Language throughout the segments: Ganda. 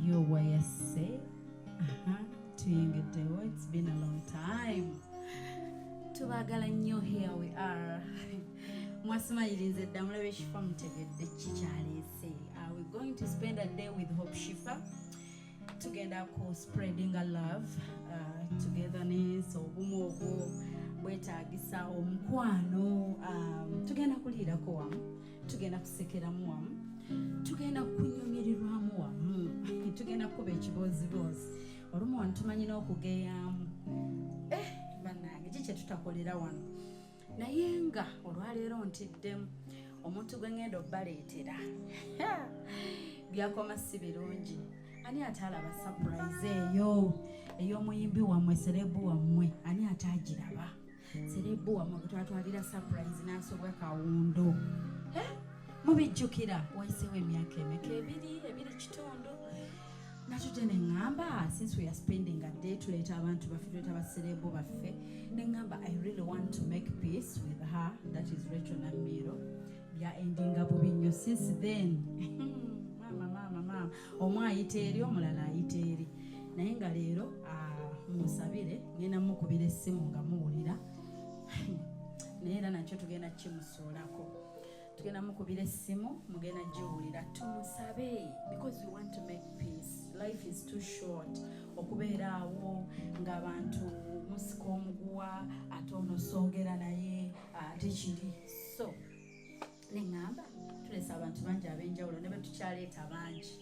UYSA. Tuyingiddewo, it's been a long time. Tubaagala nnyo, here we are. Mwasimayirinze dda, mulabe Shifa, mutegedde kikyaleese. We're going to spend a day with Hope Shifa. Tugenda ku spreading a love, togetherness, obumu obwo bwetaagisa omukwano. Tugenda kuliirako wamu, tugenda kusekeramu wamu, tugenda kunyumirirwamu wamu, tugenda kukuba ekibooziboozi olumu wano, tumanyi n'okugeyaamu. Bannange, ki kye tutakolera wano? Naye nga olwaleero ntiddemu omuntu gwe ŋŋenda obbaleetera, byakoma si birungi. Ani ate alaba surprise eyo ey'omuyimbi wammwe, celeb wammwe? Ani ate agiraba celeb wammwe gwe twatwalira surprise n'asobwa kawundo? Eh? Mubijjukira? Wayiseewo emyaka emeka? Ebiri, ebiri kitundu. Natudde ne ŋŋamba, since we are spending a day, tuleeta abantu baffe, tuleeta ba celeb baffe, ne ŋŋamba I really want to make peace with her, that is Rachel Namiro. Bya endinga bubi nnyo. Since then, maama, maama, maama, omu ayita eri, omulala ayita eri. Naye nga leero, musabire, ngenda mukubira essimu nga muwulira, naye era nakyo tugenda kimusuulako. Tugenda mukubira essimu, mugenda giwulira. Tumusabe because we want to make peace. Life is too short okubeera awo ng'abantu musika omuguwa, ate ono soogera naye, ate kiri. So neŋŋamba tuleesa abantu bangi ab'enjawulo, ne betukyaleeta bangi,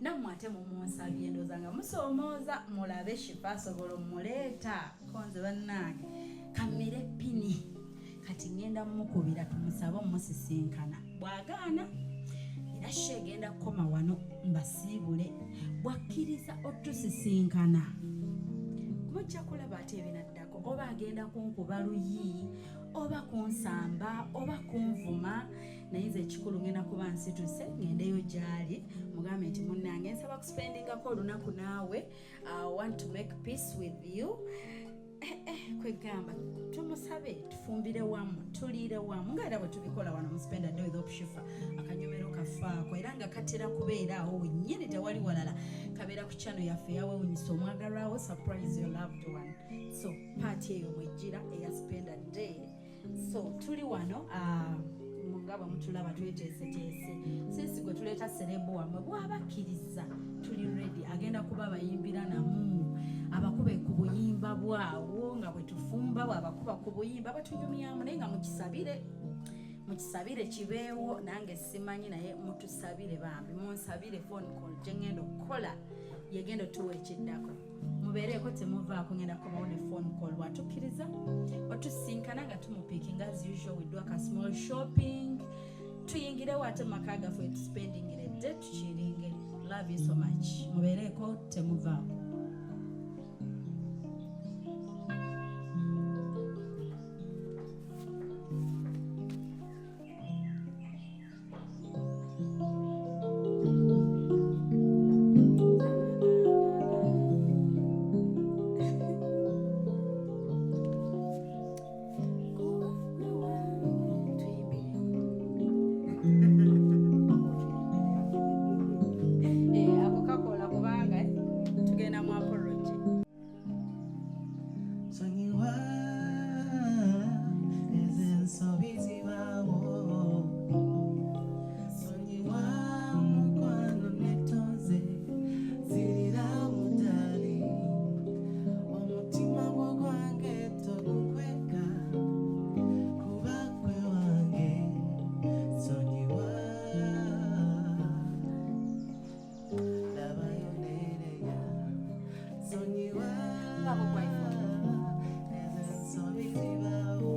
nammwe ate mumunsabye. Ndowooza nga musoomooza, mulabe Shifa asobola omuleeta konze. Bannange, kamire pini. Kati ŋŋenda mukubira, tumusabe omusisinkana. Bw'agaana, era show egenda kukoma wano, mbasiibule. Bwakkiriza otusisinkana, mujja kulaba ate ebinaddako, oba agenda kunkuba luyi, oba kunsamba, oba kunvuma. Naye nze ekikulu, ngenda kuba nsituse ngendeyo gyali, mugambe nti munnange, nsaba kuspendingako olunaku naawe. I want to make peace with you. Kwegamba tumusabe tufumbire wamu, tuliire wamu, nga era bwe tubikola wano mu Spend a Day with Hope Shifa. Akanyomero kafaako era nga katera kubeera awo wennyini, tewali walala. Kabeera ku channel yaffe yawewunyisa omwagalwawo, surprise your loved one. So part eyo mwejjira eya Spend a Day. So tuli wano, nga bwe mutulaba, tweteeseteese. Since gwe tuleeta celeb wammwe, bw'abakkiriza tuli ready. Agenda kuba bayimbira namu, abakube ku buyimba bwawo nga bwe tufumba, bwabakuba ku buyimba batunyumyamu. Naye nga mukisabire, mukisabire kibeewo. Nange simanyi, naye mutusabire bambi, munsabire. Phone call gye ngenda okukola yegenda otuwa ekiddako. Mubeereeko, temuvaako. Ngenda kukomawo ne phone call bwatukkiriza otusinkana nga tumupikinga. As usual, we do a small shopping, tuyingirewo ate mu maka gaffe, tuspendingire dde, tukiringe. Love you so much. Mubeereeko, temuvaako. Tuyimbire. Ako kakola kubanga tugenda mu apology. Sonyiwa ezo ensobi zibaawo, sonyiwa mukwano, netonze zirira mudali, omutima gwo gwange togukweka, kuba gwe wange. Sonyiwa, labayo nereya, sonyiwa. Babo kwa iPhone. Ezo ensobi zibaawo,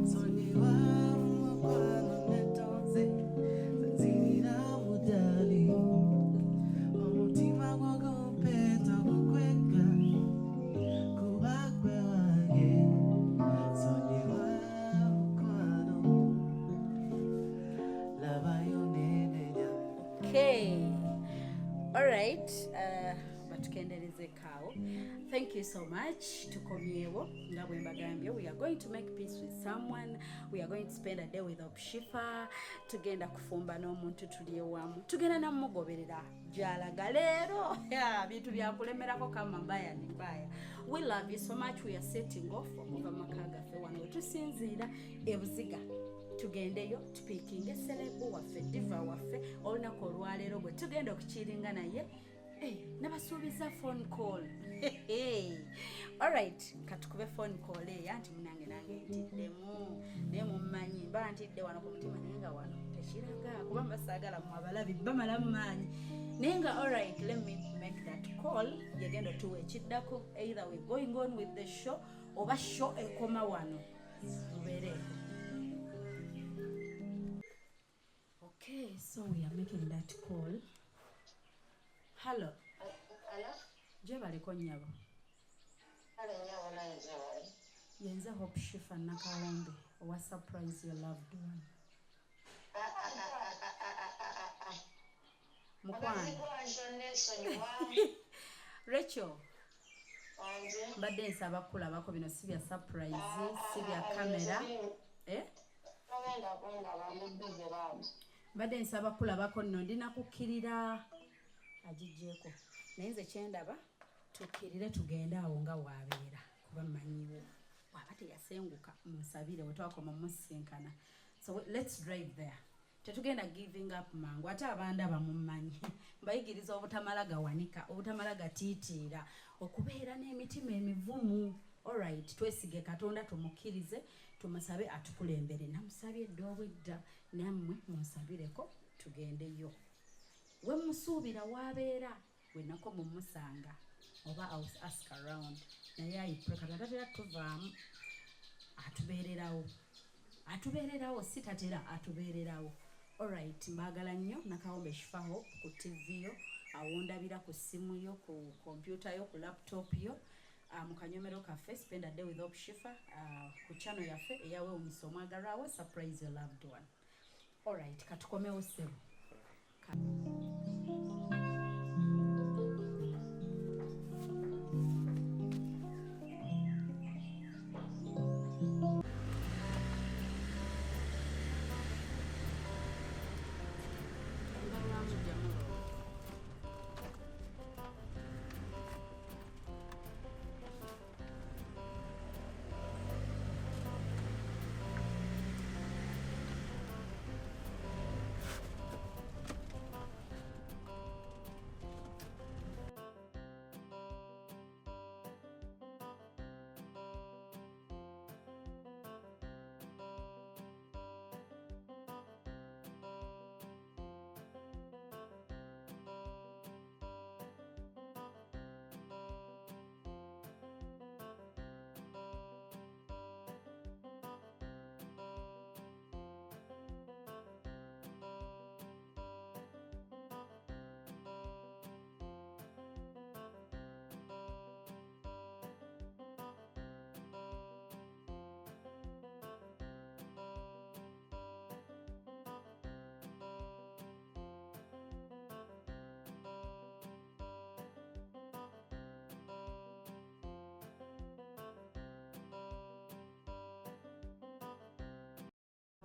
sonyiwa mukwano, netonze nzirira mudali, omutima gwo gumpe togukweka, kuba gwe wange. Sonyiwa mukwano, labayo nenenya. Okay. All right. Batukenderezekaawo. Thank Thank you so much. Tukomyewo nga bwe mbagambye, we are going to make peace with someone. We are going to spend a day with Opshifa. Tugenda kufumba n'omuntu tuli ewamu, tugenda namugoberera gyalaga leero. Bintu byakulemerako kama mbaya ni mbaya. We love you so much. We are setting off okuva mu maka gaffe wano wetusinziira ebuziga, tugendeyo tupiikinge celeb waffe, diva waffe olunaku olwaleero gwe tugenda okukiringa naye. Hey, nabasuubiza phone call. Alright, katukube phone call eyo anti munange nange ntiddemu, naye mummanyi mba ntidde wano ku mutima, naye nga wano tekiraga kuba mba saagala mu abalabi bamala mu maanyi, naye nga alright, let me make that call. Yegenda otuwa ekiddako, either we going on with the show oba show ekoma wano lubeereeko. Okay, so we are making that call. Hello. Hello? Gyebaleko nnyabo. Kale nnyabo, naye gyebali. Yenze Hope Shifa Nakawombe owa Surprise Your Loved One. Mukwano. Mukwano. Rachel, Wanje. mbadde nsaba kukulabako, bino si bya surprise, si bya kamera. Eh? Togenda kundaba, ndi busy bambi. Mbadde nsaba kulabako nno, ndina kukkirira agiggyeko, naye nze kyendaba tukkirire tugende awo nga waabeera kuba mmanyiwo bw'aba teyasenguka, munsabire we twakoma musisinkana. So let's drive there, tetugenda giving up mangu. Ate abandaba mummanyi, mbayigiriza obutamala gawanika, obutamala gatiitiira, okubeera n'emitima emivumu. Alright, twesige Katonda, tumukkirize, tumusabe atukulembere. Namusabye edda obwedda, nammwe munsabireko tugendeyo we musuubira waabeera, wenako mumusanga oba I will ask around, naye I pray Katonda tatera tuvaamu, atubeererawo, atubeererawo, si tatera, atubeererawo. Alright, mbaagala nnyo. Nakawombe Shifaho ku TV yo, awondabira ku ssimu yo, ku kompyuta yo, ku laptop yo, mu kanyomero kaffe Spend a Day with Hope Shifa, ku channel yaffe eyawewunyisa omwagalwawo, Surprise Your Loved One. Alright, katukomewo ssebo.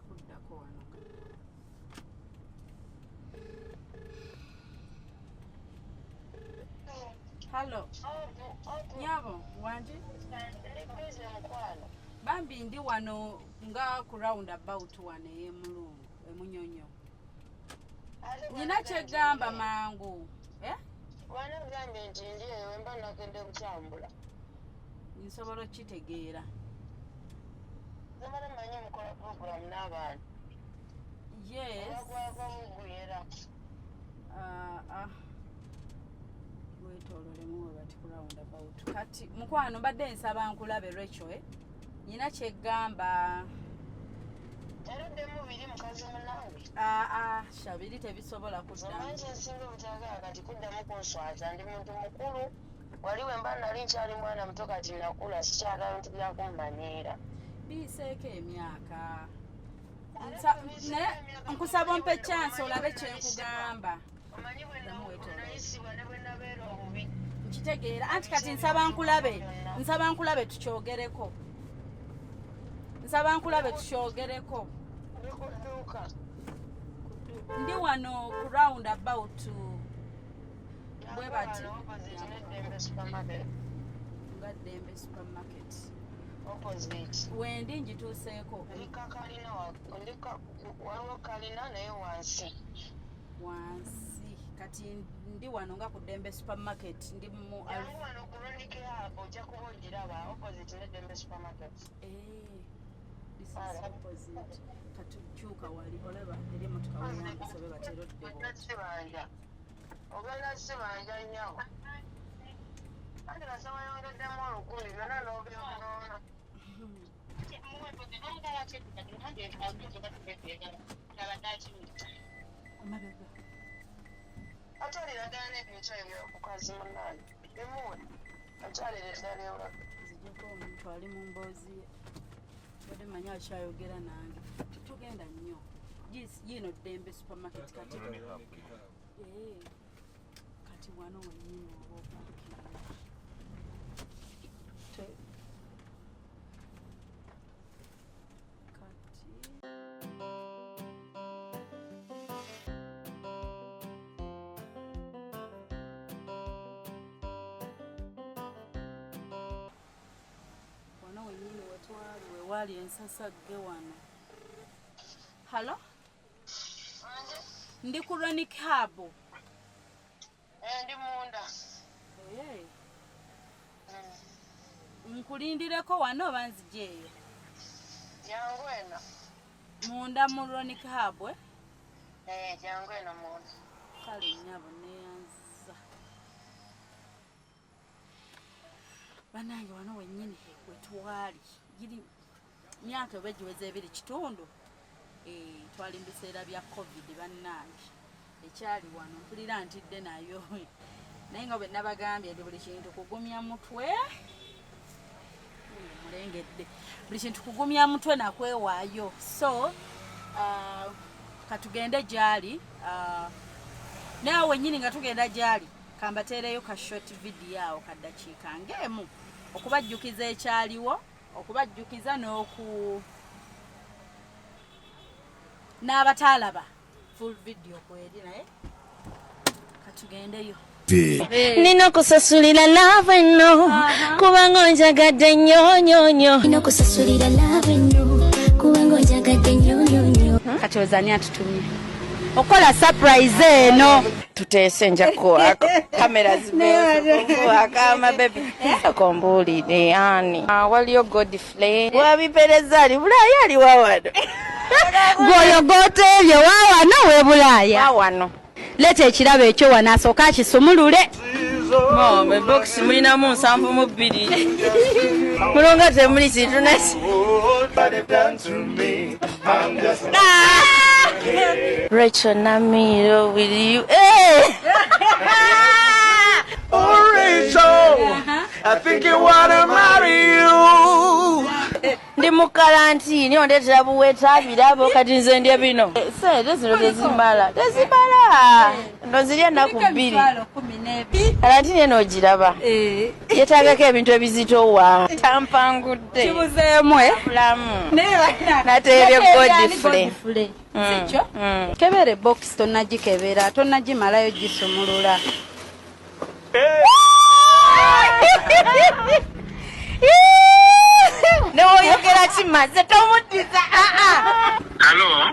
Kuddako wano. Hallo nyabo, wangi? Ndi busy, mukwano. Bambi, ndi wano nga ku round about wano ey'emulungu emunyonyo. Ate Nina bw'anagambye kyegamba nti- mangu, eh? Bw'anagambye nti ndi eyo wemba nagenda okutambula. Nsobola okukitegeera. Namala manyi mukola program n'abantu. Yes. Obagwagwa mugwera. Ah, ah. Weetoololemu we bati ku round about. Kati mukwano, mbadde nsaba nkulabe Rachel, eh? Nina kyeggamba. Eruddemu biri mukazi munange. Ah, ah, shabiri tebisobola kuddamu. Omanyi kyensinga obutagala kati kuddamu kunswaza, ndi muntu mukulu. Wali we mba nali nkyali mwana muto, kati nakula, sikyagala bintu byakummanyiira. Biyiseeko emyaka. Naye nkusaba ompe chance olabe kyenkugamba. Omanyi bwe Ddamu weetooloole. nayisibwa ne bwe nabeera obubi. Okitegeera anti kati nsaba nkulabe, nsaba nkulabe tukyogereko, nsaba nkulabe tukyogereko. Ndi ku dduuka. Ndi wano ku round about bwe bati. Wano opposite n'Eddembe supermarket. Nga Ddembe supermarket. Opposite. Wendi ngituuseeko. Ndika kalina ndika waliwo kalina naye wansi. Wansi kati ndi wano nga ku Ddembe supermarket, ndi mu Jangu wano ku Ronic Hub, ojja kuba ogiraba opposite n'Eddembe supermarket. Eh, this is opposite. Katukyuka wali olaba eri emotoka weyambisa be batera odde. Ogenda sibanja. Ogenda sibanja nnyo. Anti kasaba yongeddemu 1000 byonna n'obyonoona. Amabega. Atwalira ddala n'ebintu ebyo mukazi munnange. Bimuwe. Atwalira ddala ewaka. Nzijeko omuntu ali mu mboozi ye, badde manyi akyayogera nange. Tugenda nnyo. Yiino Ddembe supermarket kati. Eh, kati wano wennyini oba opakinga. Kati wano wennyini wetwali wewaali ensasagge wano. Halo, ndi ku Ronic Hub. Eh, ndi munda. Eh. Nkulindireko wano oba nzija eyo? Jangu eno. Munda mu Ronic Hub, eh? Eh, jangu eno munda. Kale nnyabo, neeyanziza. Bannange, wano wennyini wetwali giri myaka oba egiweza 2.5. Eh, twali mu biseera bya COVID. Bannange, ekyali wano mpulira ntidde nayo, naye nga bwe nabagambye nti buli kintu kugumya mutwe. Oyo mulengedde, buli kintu kugumya mutwe nakwewaayo. So katugende gyali, naawe wennyini nga tugenda gyali kambateereyo ka short video awo kaddakiika ng'emu okubajjukiza ekyaliwo, okubajjukiza n'oku n'abataalaba full video kweri, naye katugendeyo. Nina okusasulira love eno kubanga onjagadde nnyo nnyo nnyo. Nina okusasulira love eno kubanga onjagadde nnyo nnyo nnyo. Kati ozani atutumye okukola surprise eno? Tuteese, nja kuwako kamera zibeokuwako amabebi akombuulire ani. Ah, waliyo Godfrey wabipereza ali Bulaaya, ali wawano. Gwoyo goteebye waawano we Bulaaya? Wawano. Leeta ekirabo ekyo wano asooka akisumulule. Ebokisi mulinamu 72, mulonga temuli kintu naki. Rachel Namiro, will you? Hey! Oh, Rachel, I think you wanna marry you. Ndi mu karantini, ondeetera buweta birabo, kati nze ndya bino. Sente zino tezimala, tezimala, ndozirya ennaku 2. 12,000. Karantini eno ogiraba yetaagako ebintu ebizitowa, tampangudde. Kibuzeemu, eh? Bulamu nateebye Godfrey. Sikyo? Kebera ebokisi, tonnagikebera, tonnagimalayo gisumulula. Newoyogera kimaze tomuddiza. Hello.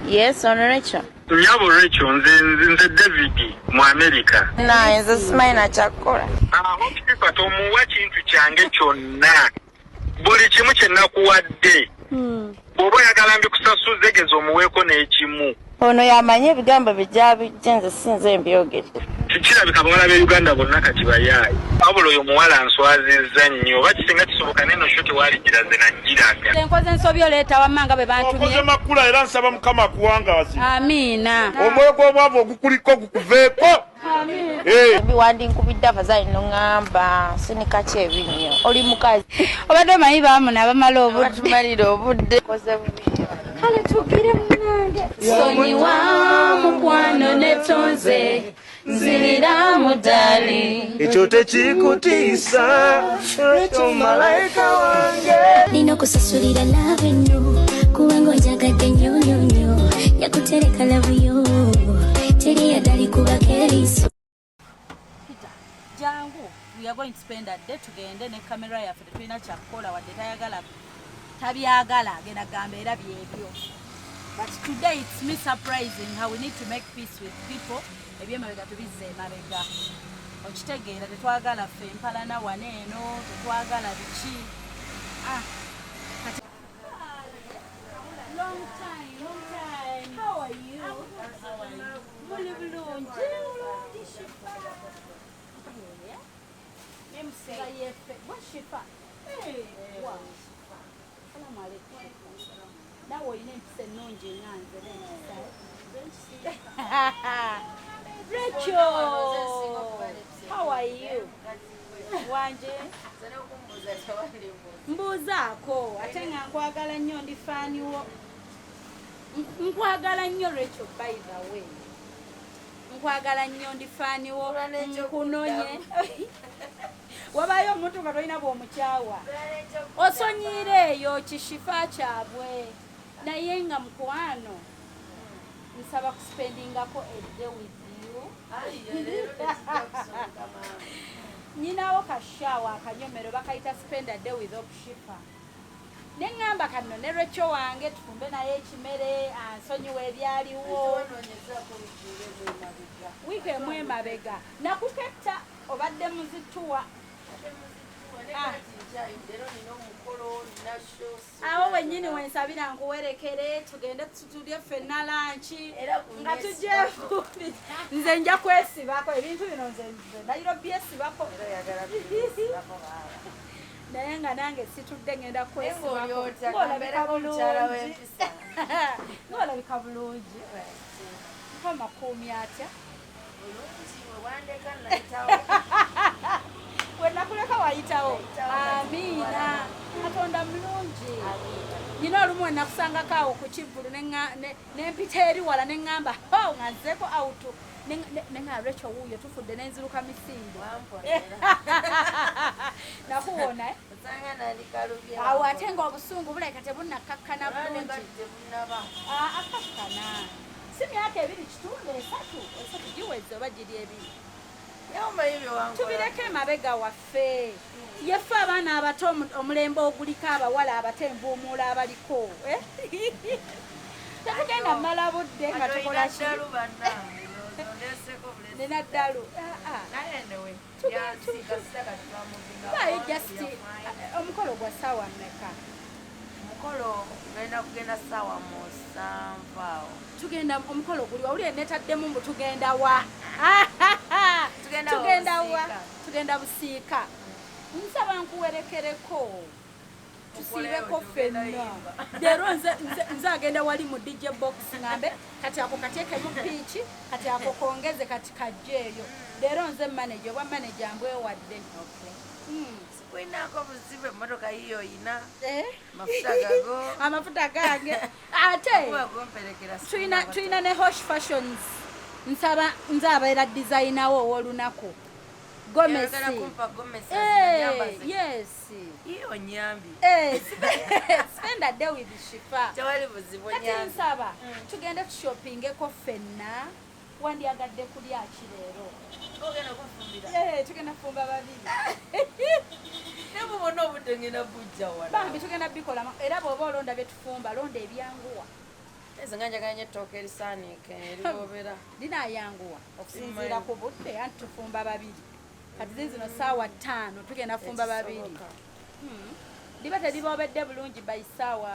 Yes, ono Rachel. Nyabo Rachel, nze David mu America. Naye nze simanyi nakyakukola. Aho Kifa tomuwa kintu kyange kyonna. Buli kimu kye nakuwadde. Bw'oba oyagala mbikusasuze, geza omuweeko n'ekimu. Ono yamanyi ebigambo bijja bijje, nze sinze mbyogere. Kirabika abawala b'e Uganda bonna kati bayaayi. Wabula oyo omuwala nswazizza nnyo. Oba kisinga kisoboka n'eno show tewaaligiraze nagiraga. Enkoze ensobi oleeta wamma nga bwe Okoze bantumye. makula, era nsaba Mukama akuwangaazi. Amiina. Omwoyo gw'obwavu ogukuliko gukuveeko. Eh. Biwandinkubidde afazaali noŋŋamba sinika ki ebinnyo, oli mukazi. Obadde omanyi baamuna bamala obudde. Batumalira obudde, koze bubi. Kale tugire munange. Sonyiwa mukwano, netonze. Nzirira mudali. Ekyo tekikutiisa, Rachel malayika wange. Nina okusasulira love eno kubanga onjagadde nnyo nnyo nnyo njakutereka love yo teri agali kubako eriiso. Peter, jangu, we are going to spend a day, tugende ne kamera yaffe, tetulina kyakukola wadde tayagala tabyagala agenda gamba era byebyo, but today it's me surprising how we need to make peace with people. Ebyemabega tubizza emabega, okitegeera? Tetwagala ffe empalana wano eno, tetwagala biki. Ah, kati long time, long time. How are you? How are you? Muli bulungi? Shifa. Nga yeffe. Gwe Shifa? Hey, wow. Salamu alaikum. Naawe olina empisa ennungi nga nze n'empisa. Rachel, how are you? Wanje? Mbuuzaako ate nga nkwagala nnyo, ndi fan wo. Nkwagala nnyo Rachel, by the way. Nkwagala nnyo, ndi fan wo, nkunonye. Wabayo omuntu nga tolina bw'omukyawa. Osonyiira eyo kishifa kyabwe. Naye nga mukwano nsaba kuspendingako a day with you. Nyinawo kashawa akanyomero bakayita spend a day with Opshifa. Neŋŋamba kano ne Rachel wange tufumbe naye ekimere ansonyiwa ebyaliwo wiiki emu emabega. Nakuketta obadde muzituwa. Ah. Awo wennyini wensabira nkuwerekere tugende tulye ffenna lunch nga tugyefumbira. Nze nja kwesibako ebintu bino, nze nze nayiro byesibako, naye nga nange situdde ngenda kwesibako. Ng'olabika bulungi, ng'olabika bulungi. Mukama kuumi atya? Wenakuleka wayitawo. Amiina, Katonda mulungi. Nina olumu wenakusangako awo ku kivvulu nempita eri wala neŋŋamba ho nga nzeeko out neŋŋamba Rachel wuuyo tufudde nenziruka misinde nakuwona, eh? Awo ate nga obusungu bulabika tebunnakkakkana bulungi. Ah, akakkana si myaka 2 kitundu, 3 giweze oba giri 2. Tubireko emabega waffe. Yeffe abaana abato omulembe oguliko abawala abato envuumuula abaliko, eh? Tetugenda mmala budde nga tukola ki. Nina ddalu. Ah, ah. Baayo just omukolo gwa ssaawa mmeka? Omukolo genda kugenda ssaawa 7 awo. Tugenda, omukolo guli wawulire netaddemu mbu tugenda wa? Tugenda Tugenda wa? Busiika. Tugenda Busiika. Nsaba nkuwerekereko tusiibeko ffenna leero. Nze agenda wali mu DJ box ngambe kati ako kateekemu piiki, kati ako kongeze, kati kajja eyo. Leero nze manager, obwa manager mbwewadde. Sikulinako buzibu, emmotoka yiyo oyina. Eh? Mafuta gago. Amafuta gange ate. Kuba gomperekera. Tulina ne Hosh Fashions. Nsaba nze abeera designer wo ow'olunaku, gomesi. Oyagala kumpa gomesi? Eh, Nyambaze. Yes. Iyo nyambi. Eh, spend a day with Shifa. Tewali buzibu. Kati Nyambi. nsaba tugende tushoppingeko ffenna. Wandyagadde kulya ki leero? Ogenda kunfumbira? Eh, tugenda kufumba babiri. Ne bubona obudde ngenda bujja wala. Bambi tugenda bikola era bw'oba olonda bye tufumba, londa ebyanguwa. Eze nga njagala nnyo ettooke erisaaniike eriwoobera. Linayanguwa okusinziira ku budde, anti tufumba babiri. Kati zizino ssaawa 5, tugenda fumba babiri. Ekisoboka. Liba teribobedde bulungi by ssaawa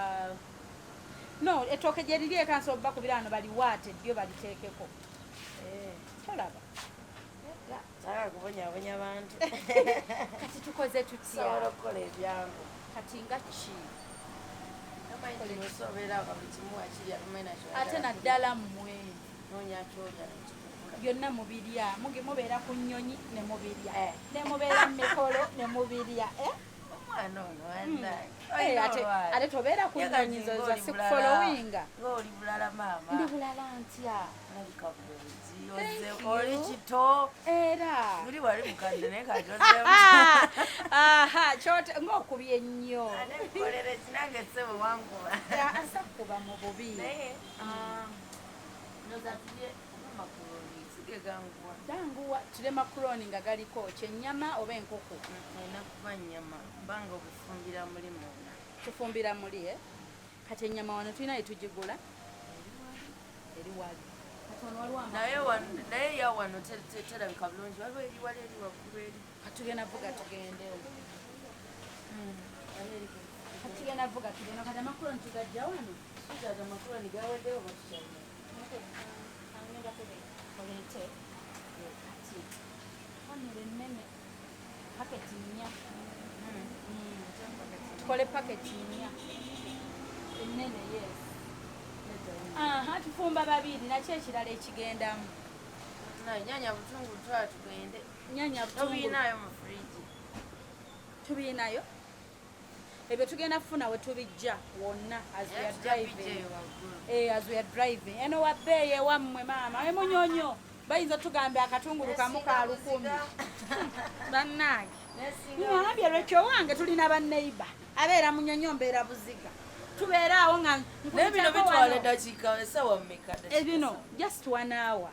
no ettooke gye liri eka nsobola bakubira wano baliwaate ddyo baliteekeko. Eh, Tolaba? Saagala kubonyaabonya bantu. Kati tukoze Sobola tutya? okukola ebyangu. Kati nga ki? Omanyi nti osobeera nga buli kimu wakirya, tomanyi nakyo. Ate naddala mmwe. Noonya kyolya nekikugula. Byonna mubirya. Mubeera ku nnyonyi ne mubirya, Eh. ne mubeera mu mikolo ne mubirya, eh? Omwana ono wanange. Eh, ate tobeera ku nnyonyi zo sikufolowinga. Ng'oli bulala maama. Ndi bulala ntya? Olabika bulungi. Thank you. Oli kito. Era. Buli wali mukadde naye kati ozzeemu. Aha, kyote ng'okubye nnyo. Ate nkolere ki nange ssebo wankuba. Asa kuba mu bubi. Naye ndowooza tulye makuloni sigeganguwa. Ganguwa tulye makuloni nga galiko kyennyama oba enkoko. Olina kuba nnyama kubanga obifumbira muli munda. Tufumbira muli eh? Kati ennyama wano tulina yetugigula eri wali. Kati wano waliwo Naye ya wano terabika bulungi, waliwo eri wali eri waggulu eri. Kati tugenda vuga tugendewo. Kati tugenda vuga tugende. Kati amakuloni tugajja wano? Sweetheart, amakuloni gawaddewo oba tukyalina? Oleete. Kati kamera ennene paketi nnya. Tukole paketi nnya ennene, yes. Aha, tufumba babiri, nakyo ekirala ekigendamu. Nyanya butungulu twala tugende. Nyanya butungulu. Tobiyinaayo mu fridge? Tubiyinayo. Ebyo tugenda kufuna we tubijja wonna as we are driving. As we are driving. Eno wa bbeeyi ewammwe maama, emunyonyo. Bayinza tugambye akatungulu kamu ka 1000. Bannange. Ngambye lwekyo wange tulina banneighbor. Abeera Munyonyo, mbeera Buziga. Tubeera awo nga Naye bino bitwala eddakiika essaawa mmeka? Ebino just 1 hour.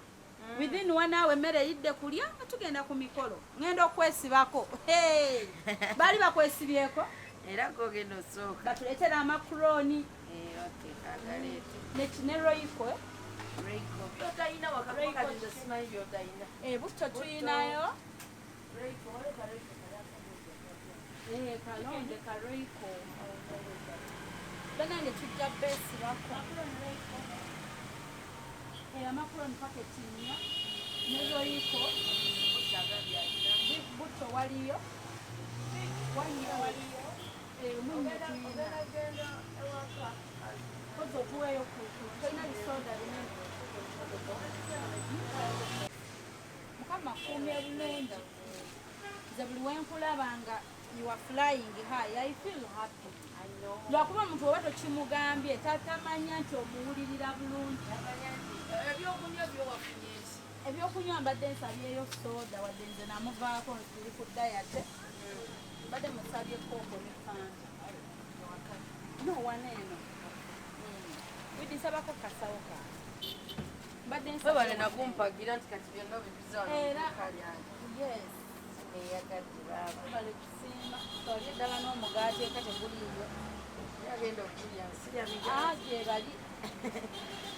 Within 1 hour emmere eyidde kulya nga tugenda ku mikolo. Ngenda okwesibako. Hey! Baali bakwesibyeko? Era gogenda osooka. Batuleetera amakuloni. Okay, kagaleete. Ne Royco. Royco. By'otalina waka kati nze simanyi by'otalina. Butto tuyinayo. Royco, waliwo ka Royco kali Eh, kalonde ka Royco. Bannange tujja beesibako. Amakuloni paketi nnya. Ne Royco. Butto waliyo. Wannyo waliyo. Omunnyo tuyina. Kozi otuweeyo ku tolina bisoda binene. Mukama akuumye bulungi. Nze buli we nkulaba nga you are flying high, I feel happy. Lwakuba omuntu oba tokimugambye tatamanya nti omuwulirira bulungi. Ebyokunywa byowafunye ki? Ebyokunywa mbadde nsabyeyo soda, wadde nze namuvaako nziri ku diet. Mbadde musabye kooko ne Fanta. No, wano eno. Widi nsabako kasawo kange. Mbadde nsabye. Webale nakumpagira nti kati byonna obibiza wano mu Era, dduuka lyange. Yes. Eyagadde baaba. Webale kusiima. Twalye ddala n'omugaati eka teguliiyo. Yagenda okulya, sirya migaati. Gye bali.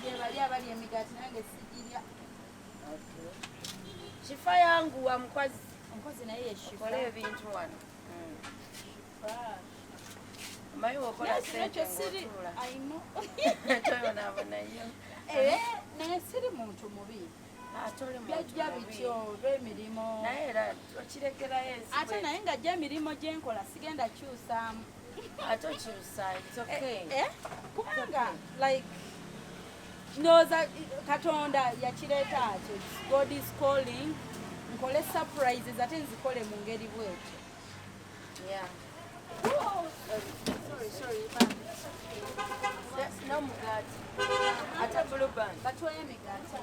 Gye bali abali emigaati nange sigirya. Kifa yanguwa mukozi. Omukozi naye ye Shifa. Okola ebintu wano. Omanyi bw'okola Naye kino ssente kyo siri. ng'otuula. I know. Toyonaabonayo. Naye siri muntu mubi. Ate oli muntu Byajja mubi. bityo olw'emirimu. Naye era okirekerayo ensi Ate naye nga gye emirimu gye nkola sigenda kyusaamu. Ate okyusa, it's okay. Kubanga like ndowooza Katonda yakireeta atyo. God is calling. Nkole surprises ate nzikole mu ngeri bwetyo. Yeah. Sorry, sorry. N'omugaati. Ate blue band. Batuweyo emigaati.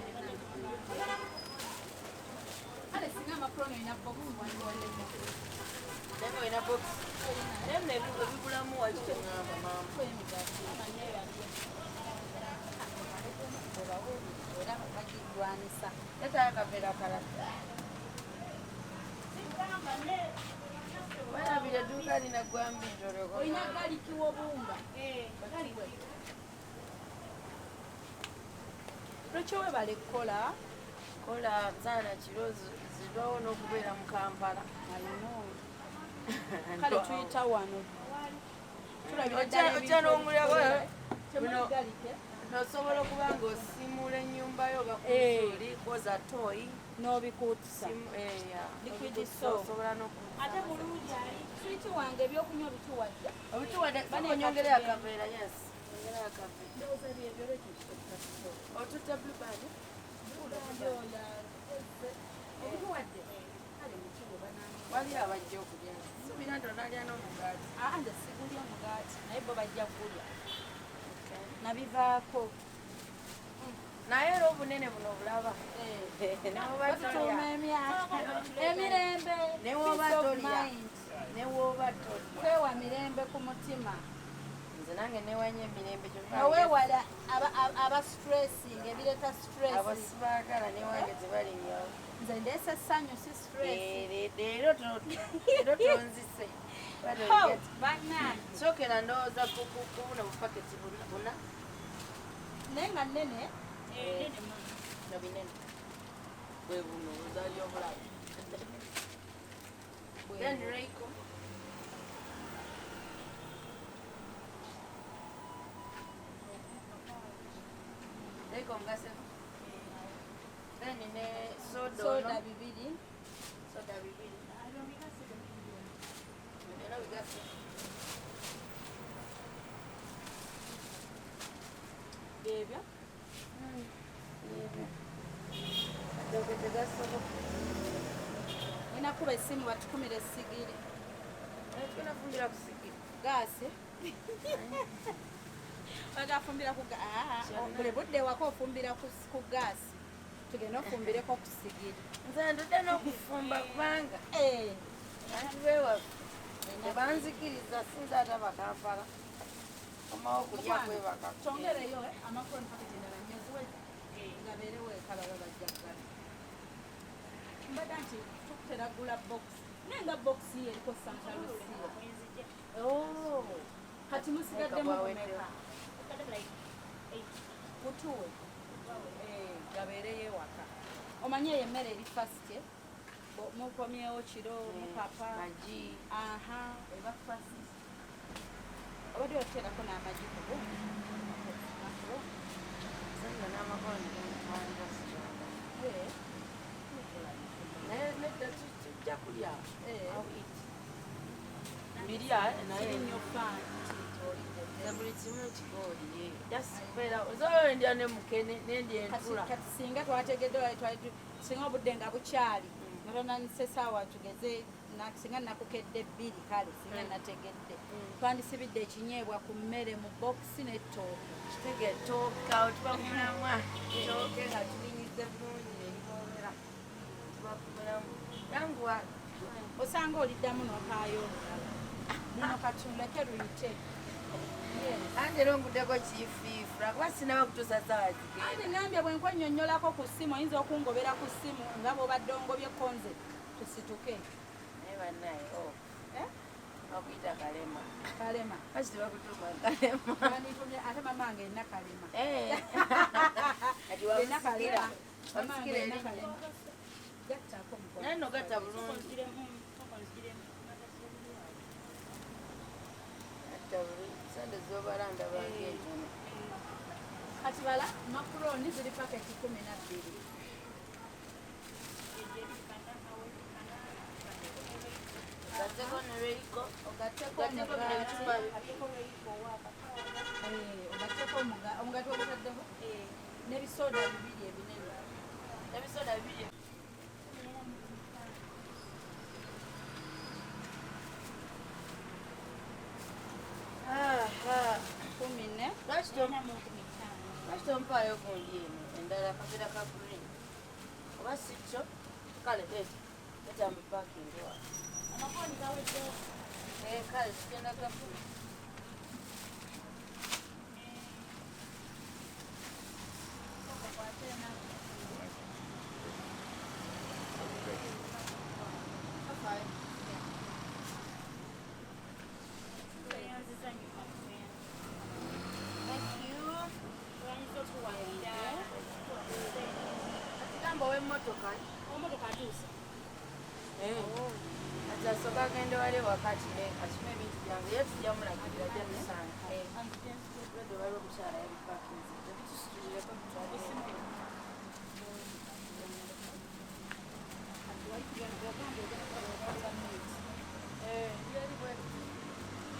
Kale singa amakuloni olina box wandiwadde. Naye olina box. Naye nno ebibulamu waki toŋŋamba maama. Tuweyo emigaati. Era bagirwanisa. Leetayo akaveera akalala. Walabira edduuka linaggwamu bintu olwo. Olina galiki w'obuwunga? Lwaki weebale kukola? Kola zaana kiro zirwawo n'okubeera mu Kampala. I know. Kale tuyita wano. Tulabira ddala Ojja ebintu n'omulaba. ebikola. Temuli Buno- galike? Osobola okuba ng'osiimuula ennyumba yo oba kuzuuli kwoza toyi. N'obikuutusa. Liquid soap. Osobola n'oku Ate bulungi ali. Switi wange ebyokunywa bituwadde. Obituwadde, Bane onyongereyo katugende. akaveera, yes. Onyongereyo akaveera. Ndowooza byebyo lwekyo kitukutusa. Otutte blue band? Obituwadde. Kale mukiwe banange. Wali abajja okulya. Subira nti onalya n'omugaati. Aa nze sigulya omugaati naye bo bajja kulya. Nabivaako. Naye era obunene buno obulaba. Batutuuma emyaka. Emirembe. Ne woba Peace of tolya. mind. Ne woba tolya. Kwewa mirembe ku mutima. Nze nange newanye emirembe kyokka. Noweewala aba stressing ebireeta stress. Abo sibaagala newange tebalinyawo. Nze ndeese essanyu si stress. Leero tonzise. Bannange. Sookera ndowooza ku buno bupaketi buna. Naye nga nnene. No binene. Bwe buno ozaali obulaba. Then Reiko. Reiko ngaseko. Then ne soda. Soda bibiri. Soda bibiri. Era bigase. Byebyo. Byebyo. Adoke tegasoboka. Nina kuba essimu batukumire essigiri. Tugenda kufumbira ku ssigiri. Gaasi. Bagafumbira ku buli budde waka ofumbira ku gaasi. Tugenda ofumbireko ku ssigiri. Nze ndudde n'okufumba kubanga abantu b'ewaffe tebanzikiriza sinza ate Abakampala. Omawo okulya kwebaka. Twongereyo amakoloni paketi endala nnyo gabeerewo eka baba bajja ggala. Mbadde nti tukutera gula bokisi. Naye nga bokisi ye eriko Santa Lucia. Kati musigaddemu bumeka? Mutuwe. Gabeereyo ewaka. Omanyi eyo emmere eri fast, mukomyewo kiro, mupapa. Magi. Aha, eba fast. Obadde oteerako n'amagi ku gundi? Nze nno n'amakoloni gemutwalira sikyagala. Naye nedda tujja kulya. I'll eat. Mbirya naye. Siri nnyo fan. Nze buli kimu nkikooliye. Just kubeera osobola ndya ne mukene nendya entula. Kati singa twategedde singa obudde nga bukyali nga tonandise essaawa tugeze singa nakukedde bbiri kale singa nategedde twandisibidde ekinyeebwa ku mmere mu bokisi n'ettooke. Kitege ettooke awo tuba ku mulamwa. Ettooke nga tulinyize bulungi eriwoomera. Tuba ku mulamwa. Yanguwa. Osanga oliddamu n'okaayo olulala. Luno katuleke luyite. Anti era onguddeko kifiifu lwakuba sinnaba kutuusa ssaawa zigenda. Anti ngambye bwe nkwennyonnyolako ku ssimu oyinza okungobera ku ssimu nga bw'obadde ongobyeko nze tusituke. Naye bannaye bakuyita Kalema. Kalema. Lwaki tebakutuuma Kalema? Banditumye ate mama wange yenna Kalema. Kati Yenna Kalema. Mama wange wamusikira yenna erinnya. Kalema. Gattako mukono. Naye nno gatta bulungi. Gatta bulungi. Sente z'obala ndaba ng'entono. Kati bala makuroni ziri paketi 12. Ogatteko ne Reiko. Ogatteko Ogatteko bino ebicupa bibiri. Ogatteko omugaati ogutaddeko n'ebisoda bibiri ebinene. N'ebisoda bibiri. Kumi ne. Lwaki tompaayo gundi eno endala kabeera ka green? Oba si kyo? Kale leeta. Leeta mu paakingi wano. Kale tugenda gafuna. Thank you. Kati gamba ow'emmotoka. Ow'emmotoka atuuse. Kati asooka agende wali ewaka akime ebintu byange ye tujja mulagirira ajja tusanga. Obwedda waliwo omukyala yabipakinze. Tebitusitulireko bitwale.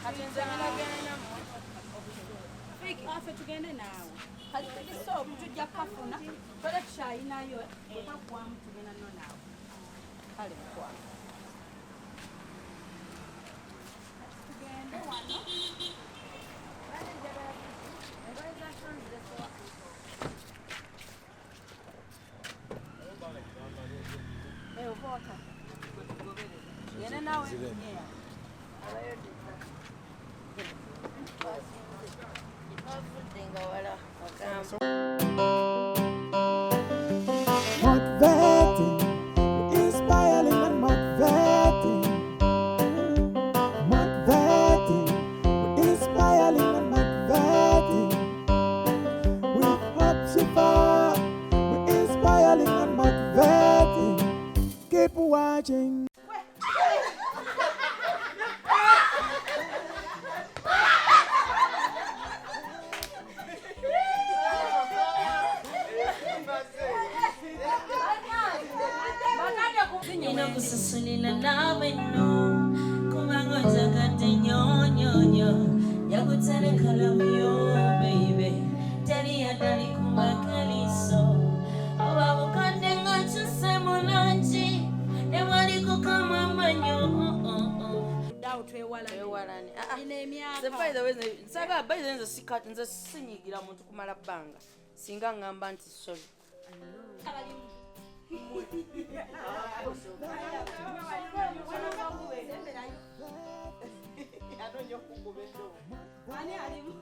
Kati nze ngenda nammwe. Ffe tugende naawe. Kati tugisoopu tujja kukafuna twale tukyayinayo bwe kaggwamu tugenda nno naawe. Kale mukwano. Tugende wano. Motivating, inspiring and motivating. Motivating, inspiring and motivating. With Hope Shifa, we inspiring and motivating. Keep watching. Ninakusasulila love eno kubanga onjagadde nnyo nnyo nnyo yakutereka love yo baby teri atali kubakaliso oba bukadde nga nkyuse mu langi ne bwaliko kamamanyo. Ddawo twewalane. Twewalane. Ah, ah. Nina emyaka. Nze by the way, nsaba by the way, nze sinyigira muntu kumala bbanga singa ngamba nti sorry. Ani alimu?